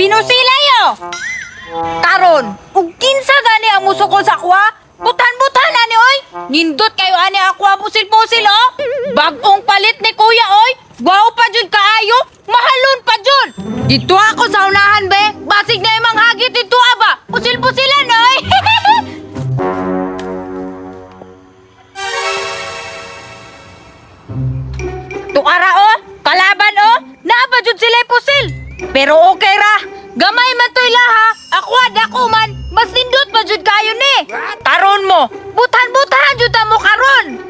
Pinusilay oh. Karon, ug kinsa gani ang musukol sa akwa? Butan-butan ani oy. Nindot kayo ani akwa pusil-pusil oh. Bagong palit ni kuya oy. Gwapo pa jud kaayo, mahalon pa jud. Dito ako sa unahan be. Basig na imang hagit dito aba. Pusil-pusilan oy. Tuara oh, kalaban oh, naa ba jud sila pusil. Pero okay ra, gamay man to ilaha, ako dako man, mas nindot pa jud kayo ni. Karon mo, butan-butan jud ta mo karon.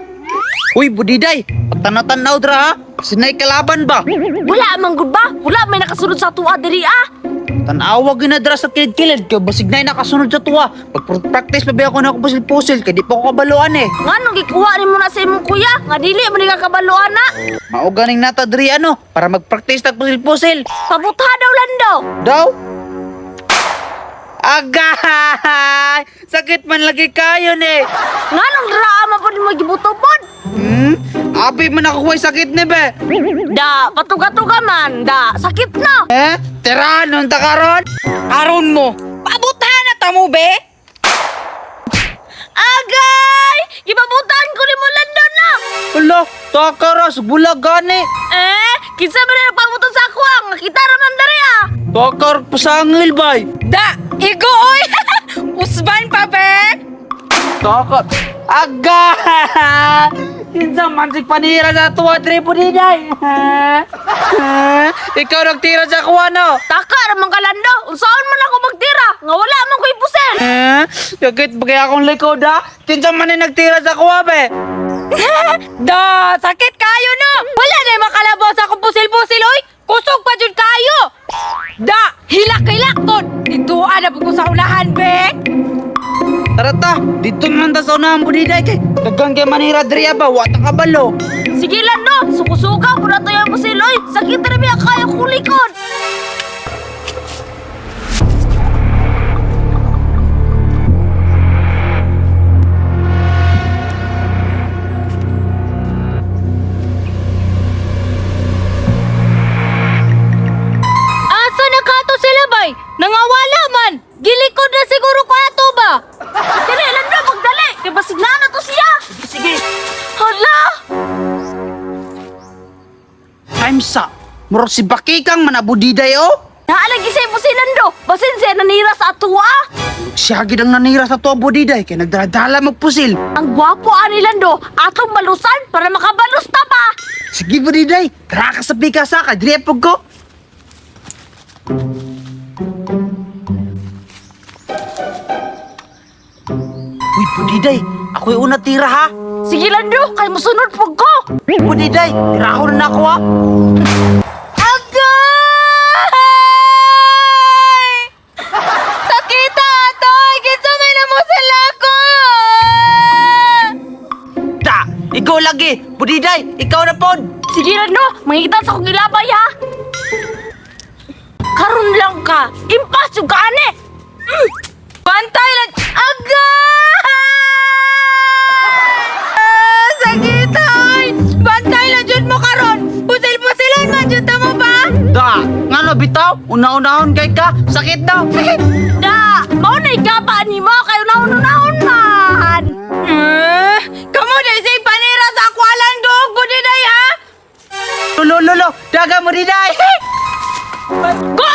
Uy, Budiday, pagtanaw-tanaw dra ha. Sinay kalaban ba? Wala man gud ba? Wala may nakasunod sa tuwa diri ah. Tanawa gyud na dra sa kilid-kilid kay basig nay nakasunod sa tuwa. Pag-practice pa ba ako na ako pusil-pusil kay di pa ko kabaluan eh. Nganong gikuha nimo na sa imong kuya? Nga dili man ni ka kabaluan na. Mao ganing nata diri ano para mag-practice tag pusil-pusil. Pabutha daw lando. Daw? Agay! Sakit man lagi kayo ni. Nganong draa man pud nimo gibuto pod? Hmm? Abi man ako way sakit ni be. Da, patuga-tuga man, da, sakit na. Eh? Tira nun ta karon? Karon mo, pabutan na ta mo be. Agay! Gipabutan ko nimo lando na. Hala, takaras bulag gani. Eh, kinsa man ni nagpabutan sa ako ah? Nga kita ra man diri ah. Takar pasangil bay. Da, igo oy. Usban pa be. Takot. Aga! Kinsa man si panira sa tuwa tripo ni Day. Ikaw nagtira sa kuha no. Taka ra man ka lando. Unsaon man ako magtira? Nga wala man ko'y pusil. Eh? Sakit ba kaya akong likod ha? Kinsa man ni nagtira sa kuha be? Da, sakit kayo no. Wala na makalabaw sa akong pusil-pusil oy. Kusog pa jud kayo. Da, hilak-hilak ton. Dito na po ko sa unahan be. Tara ta, dito man ta sa unahan po ni Day kay daghang kay manira diri ba wa ta kabalo. Sige lando, sukusuka ko na to yung pusil oy. Sakit ra biya kayo kong likod. Asa na kato sila bay? Nangawala man. Gilikod na siguro ko ato ba? Dali lando, magdali. Kay basig na na to siya. Sige. Hala! Time sa. Murag si Bakikang manabudiday oh. Naalagi sa pusil lando. Basin siya nanira sa atua. Siya gid ang nanira sa tuwa budiday kay nagdala-dala magpusil. Ang gwapo ani lando, atong balusan para makabalus ta ba. Sige budiday, tara ka sa pikasa kay diri pug ko. Uy, Budiday, ako'y una tira ha. Sige lando, kay musunod pug ko. Budiday, tira ako na ako ha. Agay! Sakita atoy! Kinsa may namo sila ko! Ta, ikaw lagi. Budiday, ikaw na pod. Sige lando, mangita sa akong ilabay ha. Karon lang ka, impas yung kaane. Mm. Bantay lang! Agay! Sakita oy! Bantay lang jud mo karon! Pusil-pusilan man jud ta mo ba? Da, ngano bitaw? Una-unahon kay ka, sakit daw. Da, mao na ikapa nimo kayo naon-naon man. Eh, kamo dahil sa panira sa akwalan doog, budiday ha? Lolo, lolo, daga mo diday. Go!